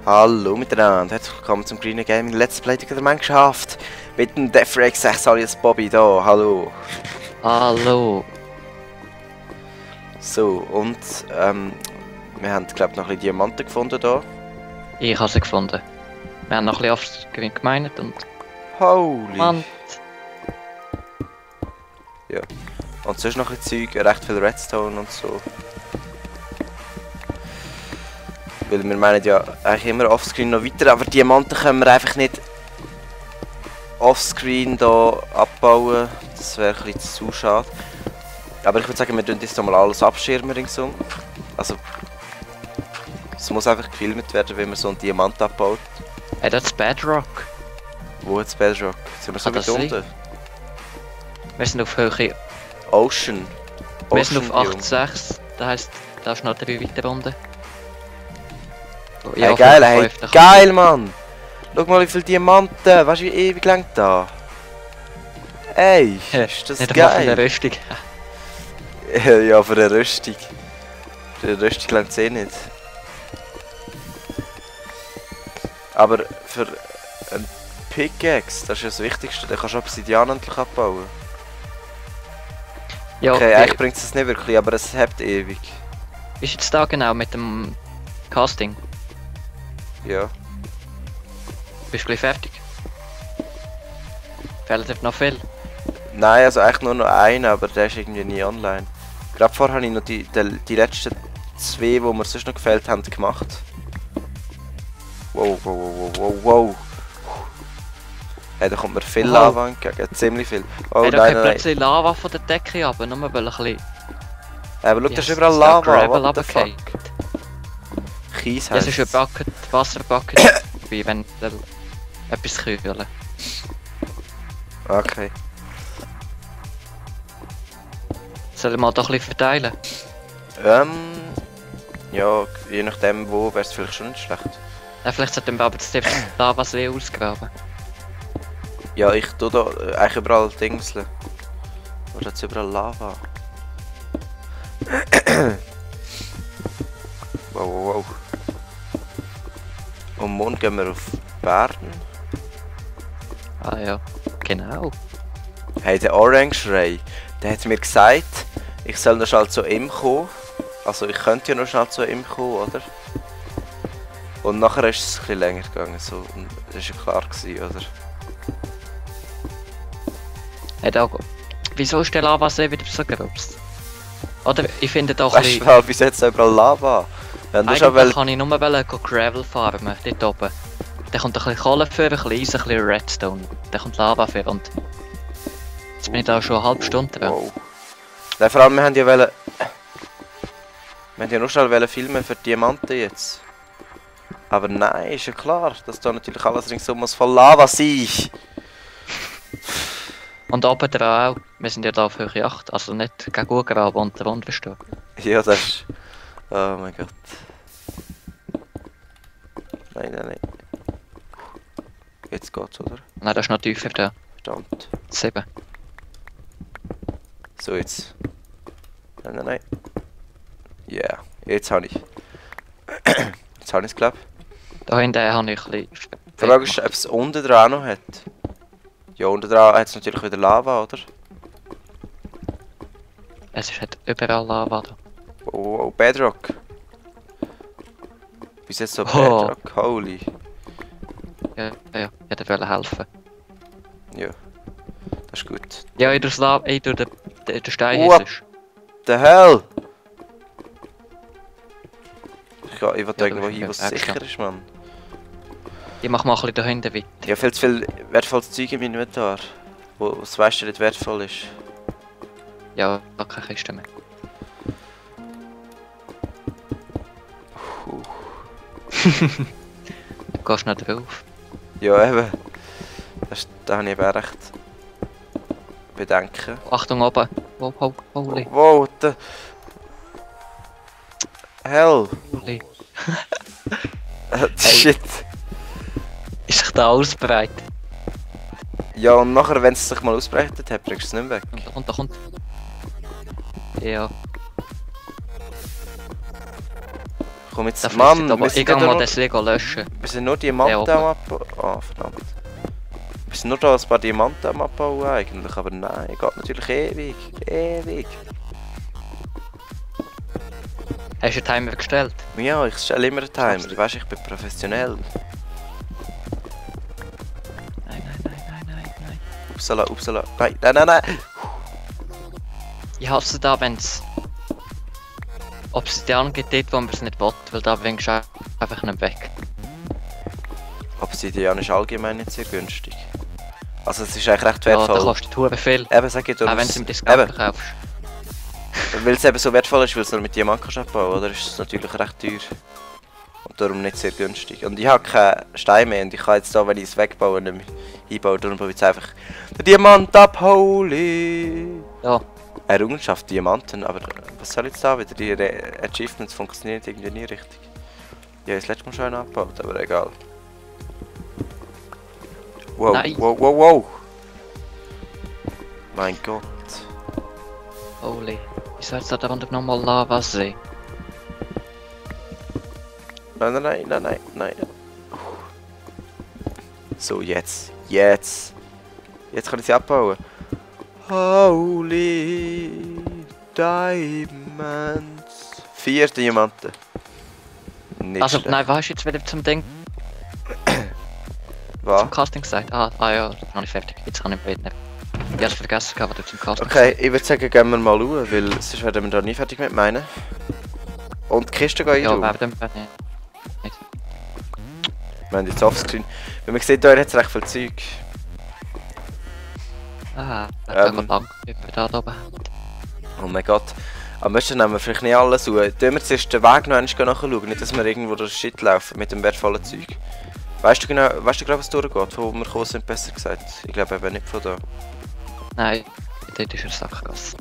Hallo miteinander, herzlich willkommen zum Green Gaming Let's Play der Mannschaft mit dem Defrex 6 alias Bobby da, hallo. Hallo. So, und wir haben glaube ich noch ein bisschen Diamanten gefunden da. Ich habe sie gefunden. Wir haben noch ein bisschen aufs gemeint und... Holy! Mann. Ja. Und sonst noch ein bisschen Zeug, recht viel Redstone und so. Weil wir meinen ja eigentlich immer offscreen noch weiter, aber Diamanten können wir einfach nicht offscreen da abbauen. Das wäre ein bisschen zu schade. Aber ich würde sagen, wir tun jetzt mal alles abschirmen ringsum. Also es muss einfach gefilmt werden, wenn man so einen Diamant abbaut. Hey, das ist Bedrock. Wo ist Bedrock? Sind wir so weit unten? Wir sind auf Höhe... Ocean. Wir sind auf Biome. 8,6. Das heisst, da ist noch 3 weiter unten. Ja, hey, geil, hey, geil, Mann! Schau mal, wie viele Diamanten! Weißt du, wie ewig lang da? Ey, ist das nicht geil? Für eine Rüstung. Ja, für eine Rüstung. Für eine Rüstung langt es eh nicht. Aber für ein Pickaxe, das ist ja das Wichtigste. Da kannst du Obsidian endlich abbauen. Ja, okay, eigentlich bringt es nicht wirklich, aber es hebt ewig. Ist jetzt da genau mit dem Casting? Ja. Bist du gleich fertig? Fehlt dir noch viel? Nein, also eigentlich nur noch einer, aber der ist irgendwie nie online. Gerade vorher habe ich noch die letzten 2, die mir sonst noch gefehlt haben, gemacht. Wow, wow, wow, wow, wow. Hey, da kommt mir viel Lava entgegen, ziemlich viel. Oh hey, da nein, kommt nein, plötzlich Lava von der Decke ab, nur weil ein bisschen... aber schau, da ist überall Lava, what the fuck? Kies Das heisst ist ein Bucket, Wasserbucket, wie wenn du etwas kühlen. Okay. Sollen wir doch ein bisschen verteilen? Ja, je nachdem wo, wäre es vielleicht schon nicht schlecht. Ja, vielleicht sollten wir aber das Lavasee ausgraben. Ja, ich tue da eigentlich überall Dingseln. Oder jetzt überall Lava. Wow, wow, wow. Und morgen gehen wir auf Bern. Ah ja, genau. Hey, der Orange Ray, der hat mir gesagt, ich soll noch schnell zu ihm kommen. Also ich könnte ja noch schnell zu ihm kommen, oder? Und nachher ist es ein bisschen länger gegangen, so. Und das war ja klar gewesen, oder? Hey, da, wieso ist der Lavasee wieder so groß? Oder ich finde doch ein bisschen... Weißt du, bis jetzt überall Lava. Eigentlich kann ich nur Gravel farmen, dort oben. Dann kommt ein bisschen Kohle für, ein bisschen Eisen, ein bisschen Redstone. Dann kommt Lava für und... Jetzt bin ich da schon eine halbe Stunde dran. Wow. Nein, vor allem, wir haben ja wollen... Wir haben ja nur schnell filmen für Diamanten jetzt. Aber nein, ist ja klar, dass da natürlich alles ringsum muss voll Lava sein. Und oben dran auch. Wir sind ja da auf Höhe 8, also nicht gegen Urgraben und der Wand verstehen. Ja, das ist... Oh mein Gott. Nein, nein, nein. Jetzt geht's, oder? Nein, das ist noch tiefer da. Verdammt. 7. So, jetzt. Nein, nein, nein. Ja, yeah. Jetzt habe ich. Jetzt habe ich es, glaube ich. Da hinten habe ich ein bisschen... Die Frage ist, ob es unten dran noch hat. Ja, unten dran hat es natürlich wieder Lava, oder? Es ist halt überall Lava da. Oh, Bedrock. Bis jetzt so Bedrock, holy. Ja, ich wollte helfen. Ja, das ist gut. Ja, ich durch den Stein What ist. The hell? Ich will irgendwo hin, wo es sicher ist, Mann. Ich mach mal ein bisschen da hinten weiter. Ja, viel zu viel wertvolles Zeug im Inventar. Was weißt du nicht wertvoll ist? Ja, da keine Kiste mehr. Du gehst nicht drauf. Ja, eben. Da habe ich eben auch recht Bedenken. Achtung oben. Wow, holy. Wow, what the... Hell. Holy. Shit. Ist sich da ausbreitet? Ja, und nachher, wenn es sich mal ausbreitet hat, bringst du es nicht weg. Da kommt. Ja. Komm jetzt, Da Mann, fließt aber wir sind ich geh gerade mal nur, das Lego löschen. wir sind nur Diamanten Ja, am abbauen. Ah, verdammt. Wir sind nur da ein paar Diamanten am abbauen eigentlich, aber nein, geht natürlich ewig, ewig. Hast du einen Timer gestellt? Ja, ich stelle immer einen Timer, du weißt, ich bin professionell. Nein. Upsala, upsala, nein. Ich hasse da, wenn's Obsidian gibt, dort wo man es nicht will, weil da bringst du einfach nicht weg. Obsidian ist allgemein nicht sehr günstig. Also es ist eigentlich recht Ja, wertvoll. da kostet es viel. Eben, sag ich, Auch wenn du es im Discount kaufst. Weil es eben so wertvoll ist, weil es nur mit Diamant kannst abbauen, oder? Ist es natürlich recht teuer. Und darum nicht sehr günstig. Und ich habe keinen Stein mehr und ich kann jetzt da, wenn ich es wegbaue, nicht mehr einbauen. Darum baue ich jetzt einfach den Diamant abholen. Ja. Errungenschaft Diamanten, aber was soll jetzt da wieder? Die Achievements funktionieren irgendwie nie richtig. Ich habe das letzte Mal schon einen abgebaut, aber egal. Wow, Nein. wow. Mein Gott. Holy. Ich soll jetzt da unten nochmal Lava sehen. Nein. So, jetzt. Jetzt kann ich sie abbauen. Holy Diamonds. 4 Diamanten. Nicht Also, schlecht. nein, was hast du jetzt wieder zum Ding? Was? Zum Casting gesagt? Ah ja, noch nicht fertig. Jetzt kann ich nicht. Ich hab's vergessen, was du zum Casting Okay, ich würde sagen, gehen wir mal schauen, weil sonst werden wir da nie fertig mit meinen. Und die Kiste gehen Ja, rein. werden wir nicht. Wir haben jetzt offscreen. Wie man sieht, da hat es recht viel Zeug. Ah, da geht lang. Da oben. Oh mein Gott. Am besten nehmen wir vielleicht nicht alles zu. Tun wir zuerst den Weg noch einmal nachschauen, nicht dass wir irgendwo durch Shit laufen mit dem wertvollen Zeug. Weißt du genau, glaube was durchgeht, von wo wir gekommen sind, besser gesagt? Ich glaube eben nicht von da. Nein, dort ist eine Sackgasse.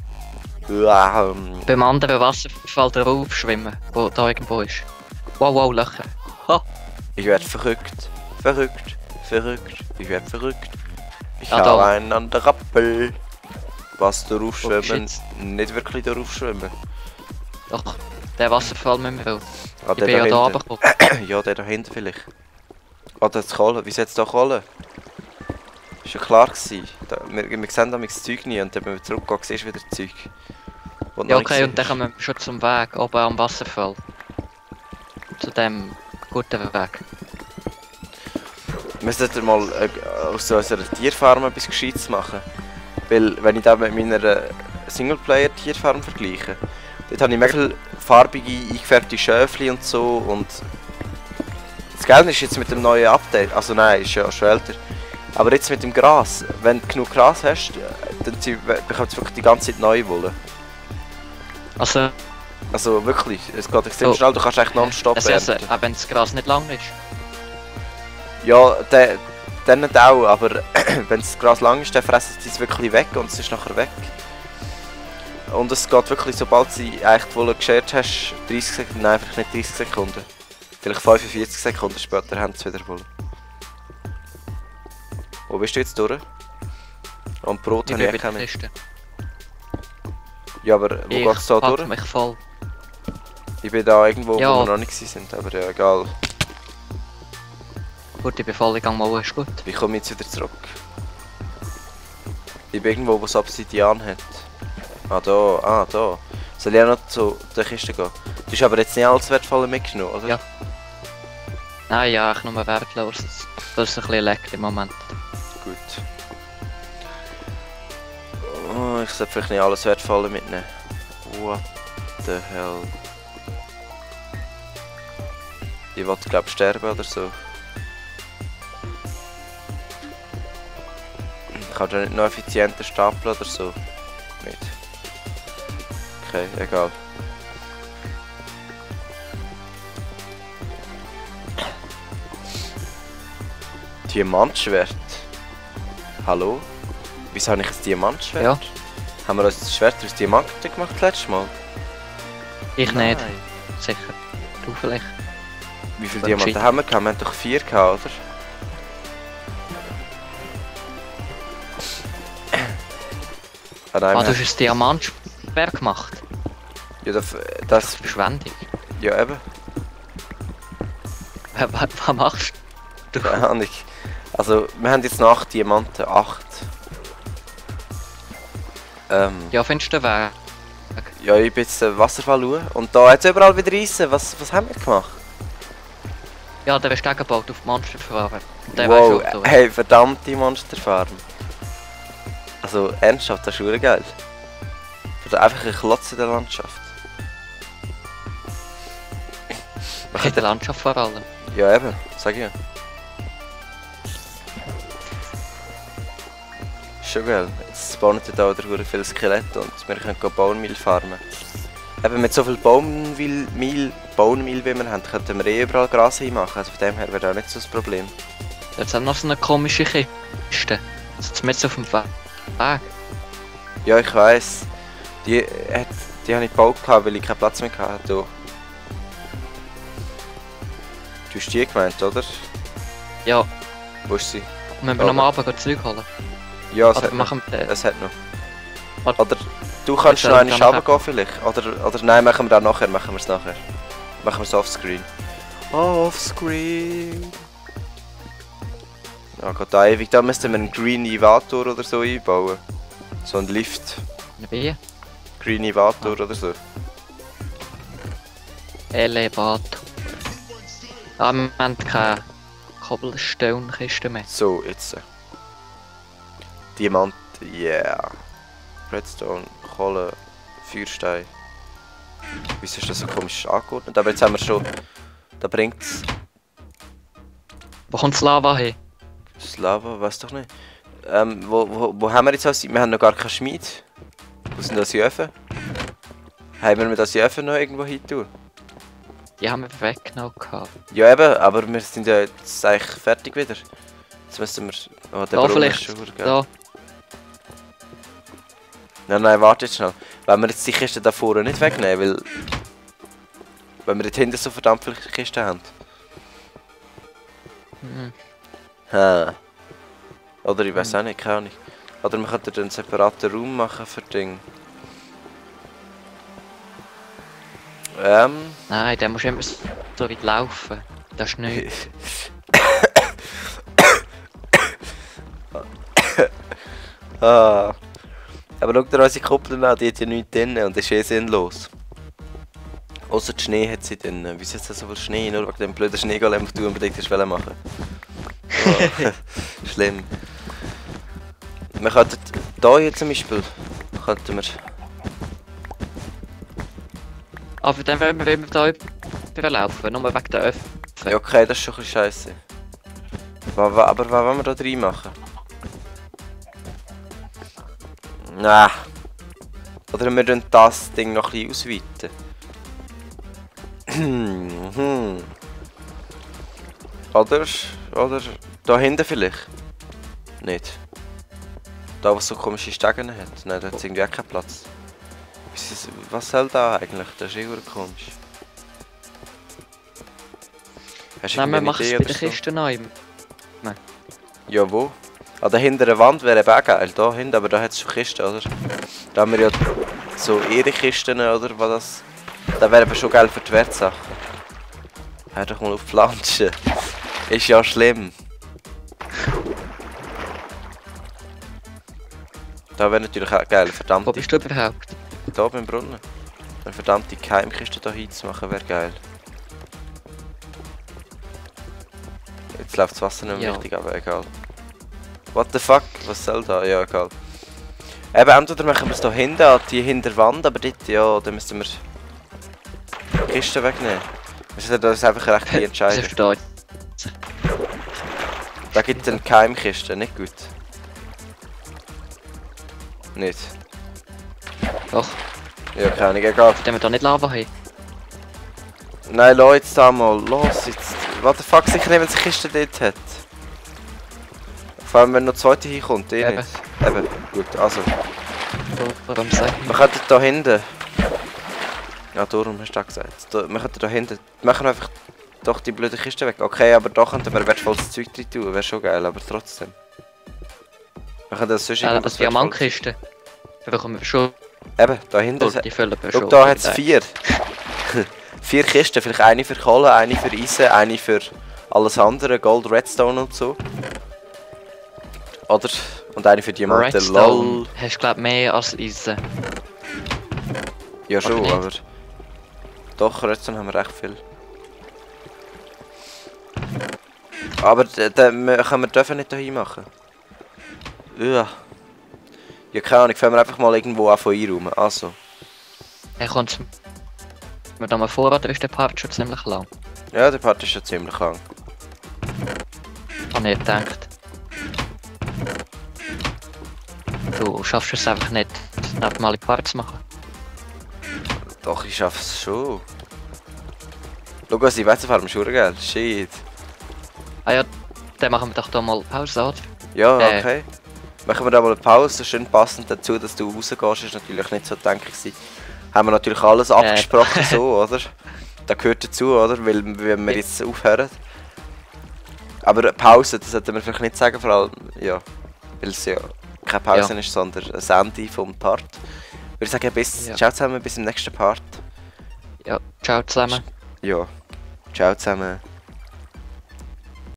Ja, Beim anderen Wasserfall drauf schwimmen, wo da irgendwo ist. Wow, Löcher. Ha! ich werde verrückt. Ich werde verrückt. Ich Ah, habe da. einen an der Rappel. Was darauf Oh, schwimmen, shit. nicht wirklich darauf schwimmen. Doch, der Wasserfall müssen wir. Ah, Ich bin ja da runtergekommen. Ja, der da hinten vielleicht. Ah, das Kohle. Wie setzt da Kohle? Ist ja klar gewesen. Wir sehen da das Zeug nie und dann, wenn wir zurückgehen, siehst du wieder das Zeug. wo du Ja, noch nicht okay, und dann siehst. kommen wir schon zum Weg, oben am Wasserfall. Zu dem guten Weg. Wir sollten mal aus unserer Tierfarm etwas Gescheites machen. Weil, wenn ich das mit meiner Singleplayer-Tierfarm vergleiche, dort habe ich mega viele farbige, eingefärbte Schöfli und so und das Gelbe ist jetzt mit dem neuen Update, also nein, ist ja schon älter, aber jetzt mit dem Gras, wenn du genug Gras hast, dann bekommst du wirklich die ganze Zeit neue Wolle. Also, Also wirklich, es geht extrem Oh. schnell, du kannst echt non-stop das heisst, ernten. auch wenn das Gras nicht lang ist. Ja, dann nicht auch, aber wenn das Gras lang ist, dann fressen sie es wirklich weg und es ist nachher weg. Und es geht wirklich, sobald sie eigentlich die Wolle geschert hast, 30 Sekunden, nein, vielleicht nicht 30 Sekunden. Vielleicht 45 Sekunden später haben sie wieder Wolle. Wo bist du jetzt durch? Und Brot Ich habe bin ich bei auch der nicht. Kiste. Ja, aber wo Ich geht es da pack durch? mich voll. Ich bin da irgendwo, Ja. wo wir noch nicht sind, aber ja, egal. Gut, ich bin voll, ich gang mal, ist gut. Wie komme ich jetzt wieder zurück? Ich bin irgendwo, wo es Obsidian hat. Ah, da. Soll ich auch noch zu der Kiste gehen? Du hast aber jetzt nicht alles Wertvolle mitgenommen, oder? Ja. Nein, ja, ich nur wertlos. Das ist ein bisschen leckt im Moment. Gut. Oh, ich sollte vielleicht nicht alles Wertvolle mitnehmen. What the hell? Ich wollte, glaube ich, sterben oder so. Ich kann da nicht noch effizienter stapeln oder so. Nicht. Okay, egal. Diamantschwert. Hallo? Wieso habe ich ein Diamantschwert? Ja. Haben wir uns das Schwert aus Diamanten gemacht letztes Mal? Ich nicht, Nein. sicher. Du vielleicht. Wie viele Beim Diamanten Cheaten. haben wir gehabt? Wir haben doch 4 gehabt, oder? Ah, nein, Ah, wir du hast ein Diamantschwert gemacht. ja, Das das... ist Verschwendung. Ja, eben. Was machst du? Keine Ahnung. Also, wir haben jetzt noch 8 Diamanten. 8. Ja, findest du den Weg? Ja, ich bin jetzt den Wasserfall schauen. Und da hat es überall wieder Eisen. Was haben wir gemacht? Ja, der ist gegengebaut auf die Monsterfarbe. Der Wow, weiß schon, hey, verdammte Monsterfarm. Also, ernsthaft, das ist verdammt geil. Oder einfach ein Klotz in der Landschaft. in der Landschaft vor allem. Ja, eben, sag ich ja. Schon geil. Jetzt spawnen da wieder viele Skelette und wir können Baummehl farmen. Eben mit so viel Baummehl, wie wir haben, könnten wir überall Gras hinmachen. Also von dem her wäre auch nicht so das Problem. Jetzt haben wir noch so eine komische Kiste. Jetzt mit auf dem Weg. Ja, ich weiss. Die habe ich gebaut, weil ich keinen Platz mehr hatte. Du hast die gemeint, oder? Ja. Wo ist sie? Und wir noch am Abend Zeug holen. Ja, es Oder hat machen wir noch. Es hat noch. Oder- Oder du kannst noch eine runtergehen vielleicht. Oder nein, machen wir das nachher. Machen wir es nachher. Machen wir es offscreen. Offscreen. Ja, geht da ewig. Da müssten wir einen Green Elevator oder so einbauen. So ein Lift. Wie? Green Elevator oder so. Elevator. Ah, wir haben keine Cobblestone-Kiste mehr. So, jetzt. Diamant, yeah. Redstone, Kohle, Feuerstein. Wieso ist das so komisch angeordnet? Aber jetzt haben wir schon. Da bringt's. Wo kommt das Lava hin? Das Lava, weiß doch nicht. Wo haben wir jetzt alles? Wir haben noch gar keinen Schmied. Wo sind das Öfen? Haben wir das Öfen noch irgendwo hin tun? Die haben wir weggenommen gehabt. Ja eben, aber wir sind ja jetzt eigentlich fertig wieder. Jetzt müssen wir. Oh, der Da Brunnen ist vielleicht. schon geil. Da. Nein, warte jetzt schnell. Wenn wir jetzt die Kiste da vorne nicht wegnehmen, weil. Wenn wir dort hinten so verdammt viele Kisten haben. Mhm. Oder ich weiß auch nicht, keine Ahnung. Oder wir könnten einen separaten Raum machen für Ding. Nein, der muss immer so weit laufen. Das ist nicht. Ah. Aber schau dir unsere Kuppel an, die hat ja nichts drin und das ist eh sinnlos. Außer der Schnee hat sie drin. Wieso ist da so viel Schnee? Nur wegen dem blöden Schneegolem, den du unbedingt hast machen. Oh. Schlimm. Wir könnten hier zum Beispiel. Könnten wir. Aber dann wollen wir immer da überlaufen, nur wegen der Öffnung. Ja, okay, das ist schon ein bisschen scheisse. Aber was wollen wir da drin machen? Nein. Oder wir tun das Ding noch ein bisschen ausweiten. Oder da hinten vielleicht? Nicht. Da wo es so komische Stegen hat. Nein, da hat es irgendwie auch keinen Platz. Was soll da eigentlich? Das ist irgendwie komisch. Hast du Nein, wir irgendeine machen es Idee bei oder der so? Kiste neu. Ja, wo? An der hinteren Wand wäre eben auch geil. Da hinten, aber da hat es schon Kisten, oder? Da haben wir ja so Ehrenkisten, oder? Was das... Das wäre eben schon geil für die Wertsachen. Hör doch mal auf Pflanzen. Ist ja schlimm. Da wäre natürlich auch geil, Wo verdammt. bist du überhaupt? Da beim Brunnen. Eine verdammte Keimkiste da hinzumachen wäre geil. Jetzt läuft das Wasser nicht mehr Ja. richtig, aber egal. What the fuck? Was soll da? Ja, egal. Eben, entweder machen wir es da hinten an die Hinterwand, aber dort, ja, dann müssen wir die Kiste wegnehmen. Wir sollten uns einfach recht Was entscheiden. hast du da? Da gibt es eine Keimkiste, nicht gut. Nicht. Doch, Ja, keine Ahnung, egal. dann wir da nicht Lava haben. Nein, lass jetzt da mal. Los jetzt. What the fuck, sicher nicht, wenn es eine Kiste dort hat. Vor allem, wenn noch eine zweite hinkommt, eh Eben. nicht. Eben, gut, also. Warum sag ich? Wir könnten da hinten. Ja, darum hast du das gesagt. Da, wir könnten da hinten. Wir machen einfach doch die blöde Kiste weg. Okay, aber da könnten wir wertvolles Zeug drin tun. Wäre schon geil, aber trotzdem. Wir können das sonst Das irgendwas Diamantkiste. Da bekommen wir schon. Eben, da hinten. Die füllen wir Schau, schon. da hat es 4. 4 Kisten. Vielleicht eine für Kohle, eine für Eisen, eine für alles andere, Gold, Redstone und so. Oder? Und eine für Diamanten, Redstone lol. hast du glaub mehr als Eisen. Ja schon, nicht? aber... Doch, Redstone haben wir recht viel. Aber wir dürfen nicht dahin machen. Ja. Ja, keine Ahnung, fangen wir einfach mal irgendwo an von einräumen. Also. Er kommt mit einem Vorrat, ist der Part schon ziemlich lang. Ja, der Part ist schon ziemlich lang. Habe ich gedacht. Du schaffst es einfach nicht, neben alle Parts zu machen. Doch, ich schaff's schon. Schau, was ich weiß, fahren wir gell? Shit. Ah ja, dann machen wir doch da mal Pause, oder? Ja, okay. Machen wir da mal eine Pause, schön passend dazu, dass du rausgehst, ist natürlich nicht so, denke ich. Haben wir natürlich alles abgesprochen, so, oder? Das gehört dazu, oder? Weil wenn wir jetzt aufhören. Aber Pause, das sollten wir vielleicht nicht sagen, vor allem, ja. Weil es ja keine Pause ist, sondern ein Ende vom Part. Ich würde sagen, ciao zusammen, bis im nächsten Part. Ja, ciao zusammen. Ja, ciao zusammen.